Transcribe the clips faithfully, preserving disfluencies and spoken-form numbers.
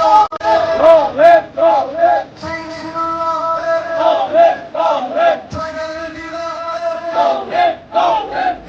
Long live, long live. Long live, long live. Long live, long live.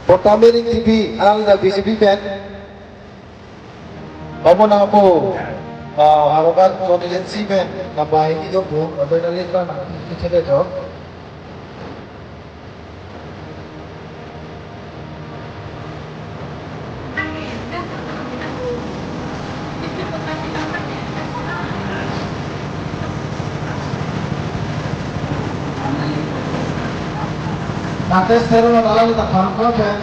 Potami ring T V, ang na B J P pen. Omo nangpo, ah, Howraghat constituency pen, nangpai ni do po, abang na list pa na, ichele jo. Nate sero na dalam kita pangko pen.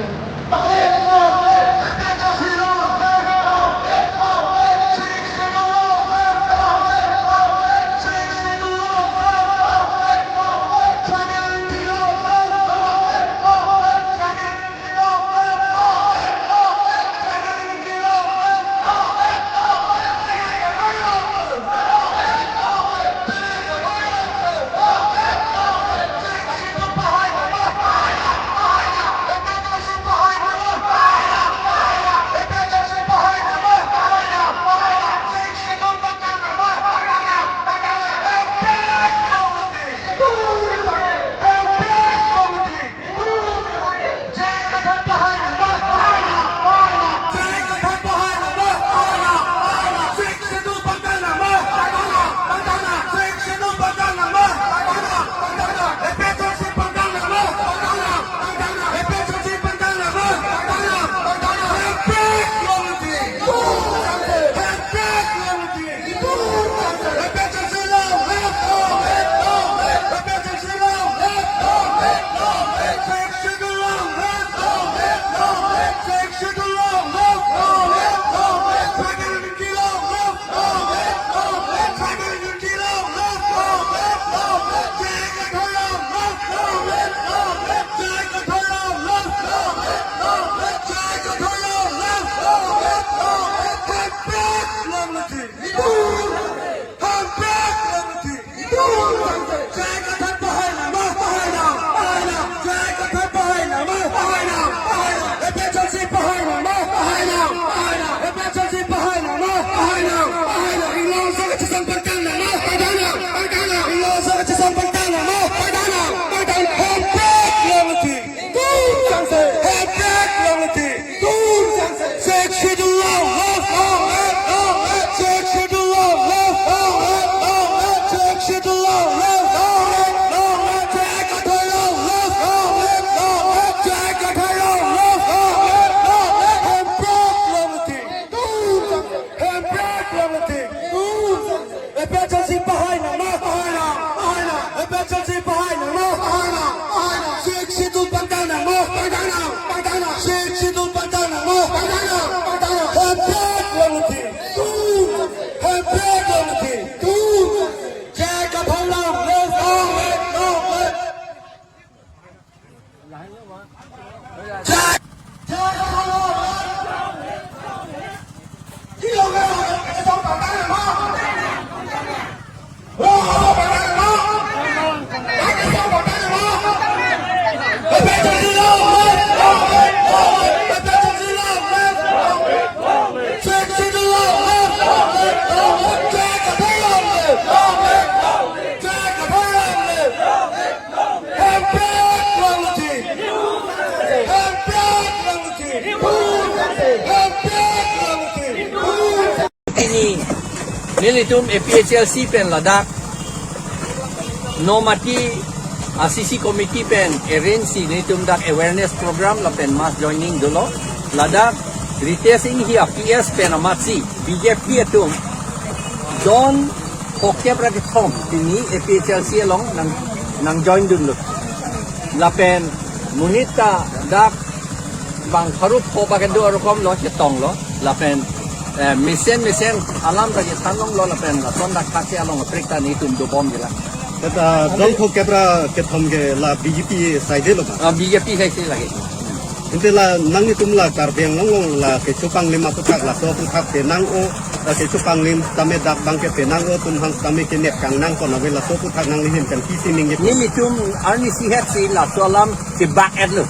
A P H L C pahai nangma, pahai nang, pahai nang. A P H L C pahai nangma, pahai nang, pahai nang. Sixth Schedule pangtang nangma, pangtang nang, pangtang nang. Sixth Schedule pangtang nangma, pangtang nang, pangtang nang. Hemprek longti, tu. Hemprek longti, tu. J I Kathar long live, long live, long live. Hemprek longti. Hemprek longti. Hemprek longti. Pini nelitum A P H L C pen ladak Nomati A C C committee pen arrange si netum dak awareness program lapen mass joining dolo. Ladak Ritesh Enghi a P S pen amatsi B J P atum don phokep ra kethom pini A P H L C along nang nang join dunlo. Lapen monit ta dak bang pharup pho ba kedo arokom lo chetong lo lapen eh, mesen mesen alam ta chethan longlo lapen lason dak thak si along aprek ta netum dobom jela. Tata don phokep ra kethom ke la B J P side lo ba? Ah, B J P side si lake. Ante la nanglitum la Karbi Anglong along la kecho panglim aputhak laso aputhak penang-o, la kecho panglim tame dak bang ke penang-o atum aphan tame kenep kangnang kon ave laso aputhak nangli ahin pen pisi ningje. Nelitum arnisi het si laso alam chebak-etlo.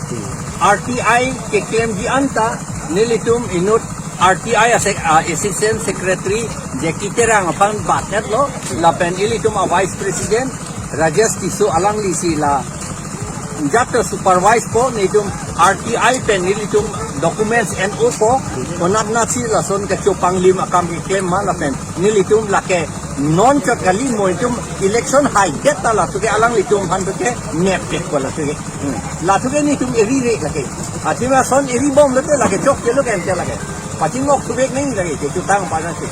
R T I keklemji anta nelitum inut R T I a sec-, ah, Assistant Secretary Jackie Terang aphan bat-etlo lapen ilitum a Vice President Rajesh Tisso alangli si la jat supervise po netum R T I pen nelitum documents en-o po konat nat si lason kecho panglim akam keklem ma lapen nelitum lake non chot kali mo itum election haidet ta latum ke alanglitum aphan ke nepdetpo latum ke. Hmm. Latum ke netum eri re lake. Athema son eri bom lote lake chok kelo ke ente lake. Pachingok thubek nang lake ke chutang pa nang si.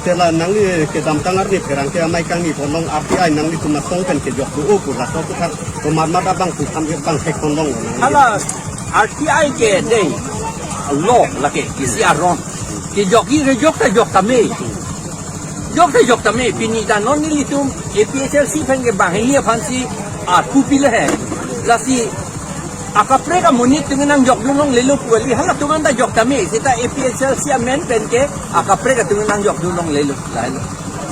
Te la nangli kedamtang arni pherangke amei kangni ponlong R T I nanglitum asong pen kejok do-o pu laso aputhak komat mat abang pu tham ke bang thek ponlong. Hala R T I ke dei lo lake isi aron. Kejokji rejok ta jok tame. Jok ta jok tame pini ta non nelitum A P H L C pen ke banghini aphan si aku pile he. Lasi akaprek amonit atum nangjok dun longlelo pu kali halatum anta jok tame seta A P H L C amen pen ke akaprek atum nangjok dun longlelo. Lahelo.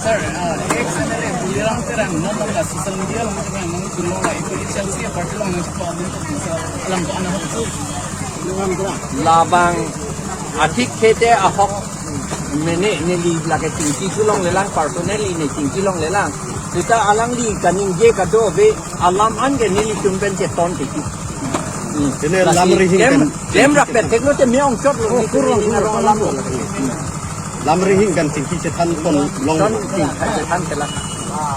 Sir, uh, ex M L A Tuliram Terang non non la social media along tengah nang tulong la A P H L C party along nang chepa dun tu bisa alam ko ana hok tu. Labang athik khete ahok mene neli lake chingki chelonglelang personally ne chingki longlelang. Seta alangli kaningje kado ave alam an ke nelitum pen cheton tiki. Hmm. Jene lasi lam rihing klem, kan klem rap petek lo te me-ong chot lo ni kurang ni arong alam lo. Lam rihing kan chingki chethan ponlong. Chon chingki chethan kelang.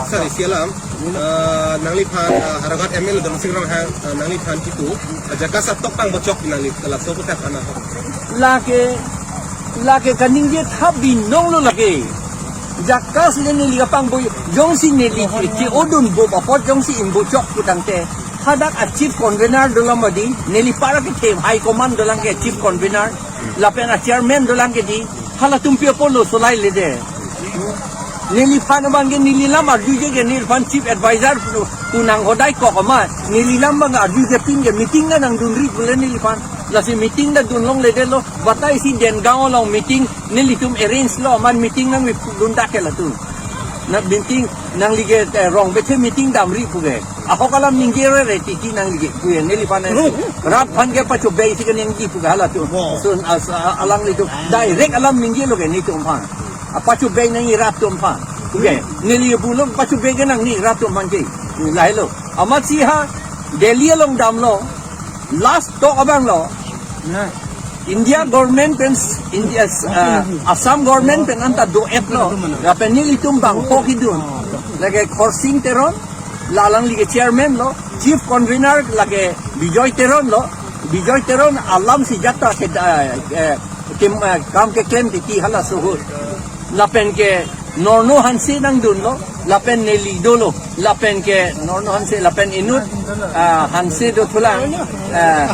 Sir, isi alam, eh, nangliphan, eh, Howraghat M L A Donsing Ronghang, eh, nangliphan kipu, eh, JACAS atok pangbochok nangli laso aputhak ana. Lake, lake kaningje thap binong lo lake. JACAS le neli kapangbo jongsi neli che-odun bo apot jongsi inbochok pu tangte. Hadak a chief convener dolo madi, neli para kethe high command dolang ke chief convener, lapen a chairman dolang ke di, halatum pi apotlo solai lede. Neliphan abang ke neli lam arjuje ke neliphan chief advisor pu, pu nanghodai kok ama, neli lam abang arjuje pin ke meeting na nangdunri pule neliphan. Lasi meeting na dun longledetlo, batai si Dengaon along meeting, nelitum arrange lo, aman meeting nangdun dak ke latum. Na meeting nangli ke, eh, Rongbethe meeting damri pu ke. Ahok alam ningje rere titi nangli ke pu ke neliphan. Rat aphan ke pachobei si ke ningje pu ke halatum. Wow. So, as, a-, alanglitum direct alam ningjelo ke netum aphan. A pachobei nangji rat atum aphan. Pu ke neli ke pulo pachobei ke nangji rat atum aphan ke. Lahelo. Amatsi ha Delhi along damlo. Last talk abang lo. India government pen, India, uh, Assam government pen anta do-etlo. Lapen nelitum bangpho kidun. Lake Khorsing Teron, la alangli ke chairman lo, chief convener lake Bijoy Teron lo, Bijoy Teron alam si jat ta ke, eh, eh, kem, eh, kam keklem titi halaso ahut. Lapen ke Norno Hanse nangdunlo, lapen neli dolo, lapen ke Norno Hanse, lapen inut, ah, Hanse do thulang, ah,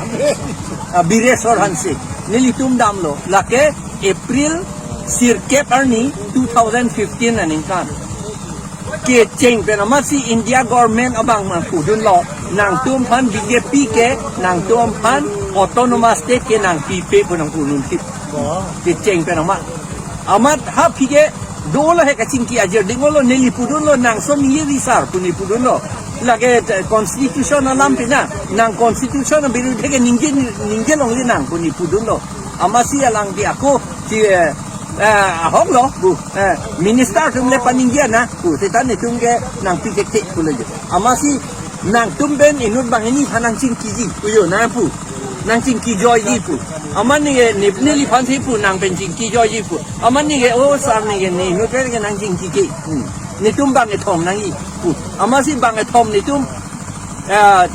ah, Biresor Hanse. Nelitum damlo, lake April sirkep arni two thousand fifteen aningkan. Kecheng pen amatsi India government abang nangpudunlo, nangtum aphan B J P ke, nangtum aphan autonomous state ke nangpipe pu nangpudun thip. Kecheng pen amat. Amat ha phi ke dolo he kachingki ajir dinglo neli pudunlo nang son ye risar pu neli pudunlo. Lake, eh, constitution alam pina nang constitution abirudhe ke ningje ningje longle nang pu neli pudunlo. Amatsi alang di ako si, eh, eh, ahok lo pu, eh, minister atum le paningje na pu seta netum ke nangpi kekte pulo jo. Amatsi nangtum pen inut banghini aphan nangchingkiji pu jo nangpu. Nangchingkijoiji pu. Amat neke nep neliphan si pu nang pen chingkijoiji pu. Amat neke o sar neke ne inut pen ke nangchingkiji. Hmm. Netum bang kethom nangji pu. Amatsi bang kethom netum, eh,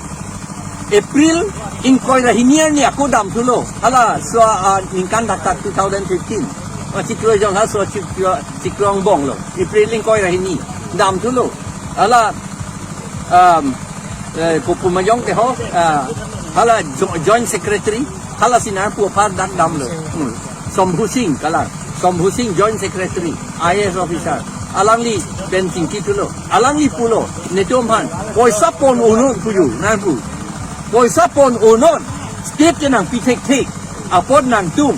April ingkoi ra hini arni ako damthulo. Hala so, ah, ningkan dak dak two thousand fifteen. Ah, chiklo jong ha so chiklo, chiklo angbong lo. April ingkoi ra hini damthulo. Hala, um, eh, kopu majong te ho, ah, hala jo-, joint secretary, hala si nangpu apar dak damlo. Hmm. Shambhu Singh kalang. Shambhu Singh joint secretary, I A S officer. Alangli pen chingkithulo. Alangli pulo, netum aphan poisa pon-onon pujo, nangpu. Poisa pon-onon, state ke nangpi thekthe. Apot nangtum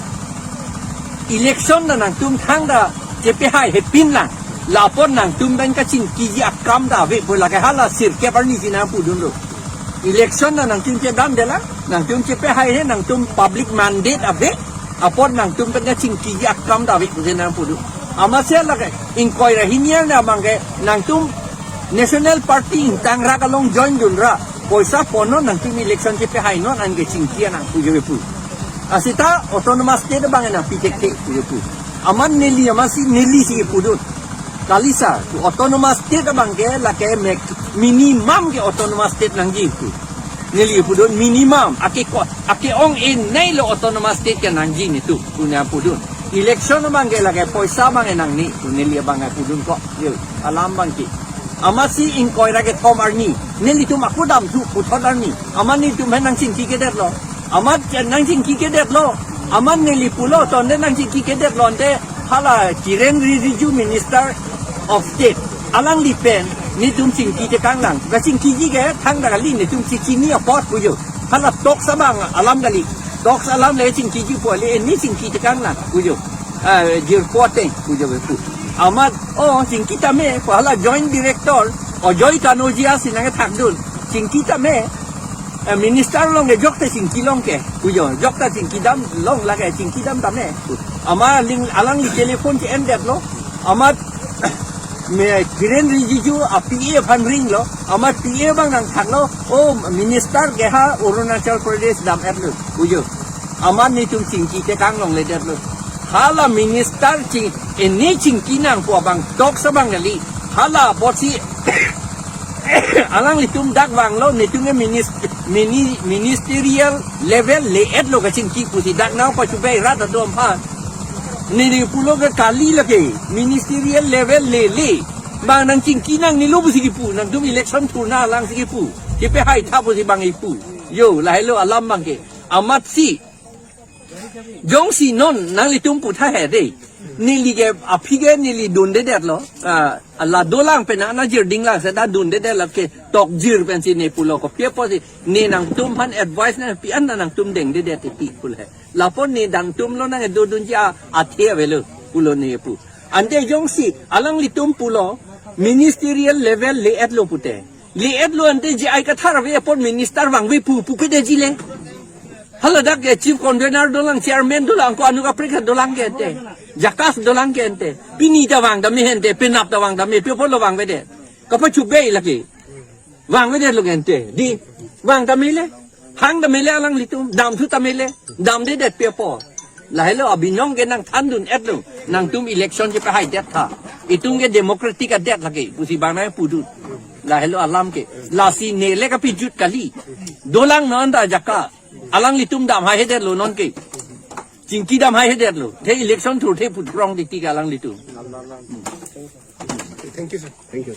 election ta nangtum thangta chepehaihepin lang. La apot nangtum pen kachingkiji akam ta ave pu, lake hala sirkep arni si nangpudunlo. Election ta nangtum chedamde lang, nangtum chepehaihe, nangtum public mandate ave. Apot nangtum pen kachingkiji akam ta ave pusi nangpudun. Amatsi lake ingkoi ra hini arni abangke nangtum National Party ingtangrak along joindunra, poisa ponnon, nangtum election chepehainon, anke chingki nang pujo pu. Asita autonomous state abang nangpi thekthe pujo pu. Amat neli, amatsi neli si pudun. Kali sir, autonomous state abangke lake mek-, minimum ke autonomous state nangji pu. Neli pudun minimum, ake ko, ake-ong-e nei lo autonomous state ke nangji netum, pu nangpudun. Election abangke lake poisa abang nangne, pu neli abang pudun ko. Yo, alam abangke. Amatsi ingkoi ra kethom arni, nelitum ako damthu puthot arni, amat netum aphan nangchingki kedetlo. Amat nangchingki kedetlo. Amat neli pulo, tonte nangchingki kedetlo ante, hala Kiren Rijiju Minister of State, alangli pen netum chingki tekang lang. Kachingkiji ke thangta kali, netum chechini apot pujo. Hala talks abang alam kali. Talks alam le chingkiji pu, ale ne chingki tekang lang pujo. Ah, jirpo ateng pujo pu. Amat, oh, chingki tame pu, hala Joint Director Ajoy Kanodia si nangkethakdun. Chingki tame, eh, minister along ke jokte chingki long ke pujo, jokta chingki dam long, lake chingki dam tame. Amat aling, alangli telephone che-endetlo. Amat me Kiren Rijiju a P A aphan ringlo. Amat P A abang nangthaklo, "Oh, minister ke ha Arunachal Pradesh dam-etlo," pujo. Amat netum chingki tekang longledetlo. Hala minister ching, ene chingki nangpo abang talks abang kali. Hala apotsi alanglitum dak vanglo, netum ke minis-, mini-, ministerial level le-etlo kachingki pusi, dak nangpachubei rat atum aphan. Neli pulo ke kali lake, ministerial level lele. Bang nangchingki nangnelo pusi kipu, nangtum election thurna alang si kipu. Chepehaitha pusi bang kipu. Yo, lahelo alam abangke. Amatsi jongsi non nanglitum putha he de, neli ke aphi ke neli dundedetlo. Ah, la dolang pen ana jirding lang seta dundedetlo ke, tokjir pensi ne pulo, kopi apotsi ne nangtum aphan advice nangpi an nangtum dengdedet ti pulo he. Lapu ne nangtumlo nangdodunji a, athe avelo pulo ne pu. Ante jongsi alanglitum pulo ministerial level le-etlo pute. Le-etlo ante J I Kathar ave apot minister vangve pu, pu kedetji le. Hala dak ke chief convener dolang, chairman dolang, ko anu kaprek dolang ke ante. JACAS dolang ke ante. Pini ta vang tame he ante, penap ta vang tame, pi apotlo vangvedet? Kapachubei lake. Vangvedetlo ke ante. Di, vang tame le. Hang tame le alanglitum, damthu tame le. Damdedet pi apot? Lahelo abinong ke nangthandun-etlo. Nangtum election chepehaidetha. Itum ke democratic adet lake pusi bang nangpudun. Lahelo alam ke. Lasi ne le kapijut kali. Dolang non ta JACAS. Alanglitum damhaihedetlo non ke. Chingki damhaihedetlo. The election thurthe puthurong titi ke alanglitum. Thank you, sir. Thank you.